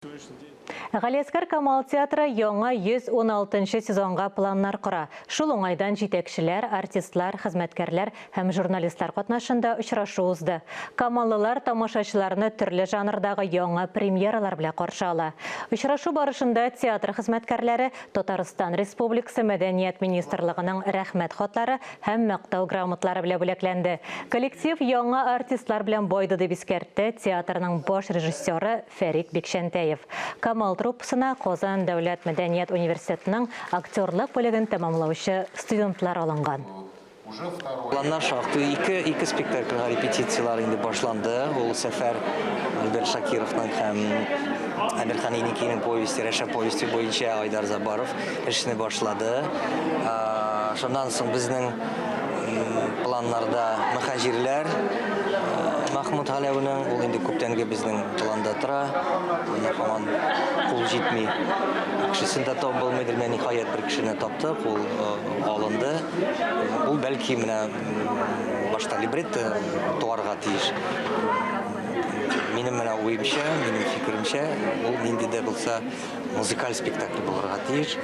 Галиәсгар Камал театры яңа 116 нчы сезонга планнар кора. Шул уңайдан җитәкчеләр, артистлар, хезмәткәрләр һәм журналистлар катнашында очрашу узды. Камаллылар тамашачыларны төрле жанрдагы яңа премьералар белән каршы ала. Очрашу барышында театр хезмәткәрләре Татарстан Республикасы Мәдәният министрлыгының Рәхмәт хатлары һәм Мактау грамотлары белән бүләкләнде. Коллектив яңа артистлар белән байды, дип искәртте театрның баш режиссеры Фәрит Бикчәнтәев. Камал труппасына Казан дәүләт мәдәният университетының актерлык бүлеген тәмамлаучы студентлар алынган. Планнар шактый. Ике, ике спектакльгә репетицияләр инде башланды. Ул Сәфәр Альберт Шакировның һәм Әмирхан Еникинең повести, Рәшә повести буенча Айдар Забаров эшне башлады. Шуннан соң безнең планнарда Мөхәҗирләр Махмуд Галәүнең, ул инде күптәнге безнең планда тора. Менә һаман кул җитми. Кешесен дә табып булмыйдыр. Менә ниһаять бер кешене таптык, ул алынды. Ул бәлки менә башта либретто туарга тиеш. Минем менә уемча, минем фикеремчә, ул нинди дә булса музыкаль спектакль булырга тиеш.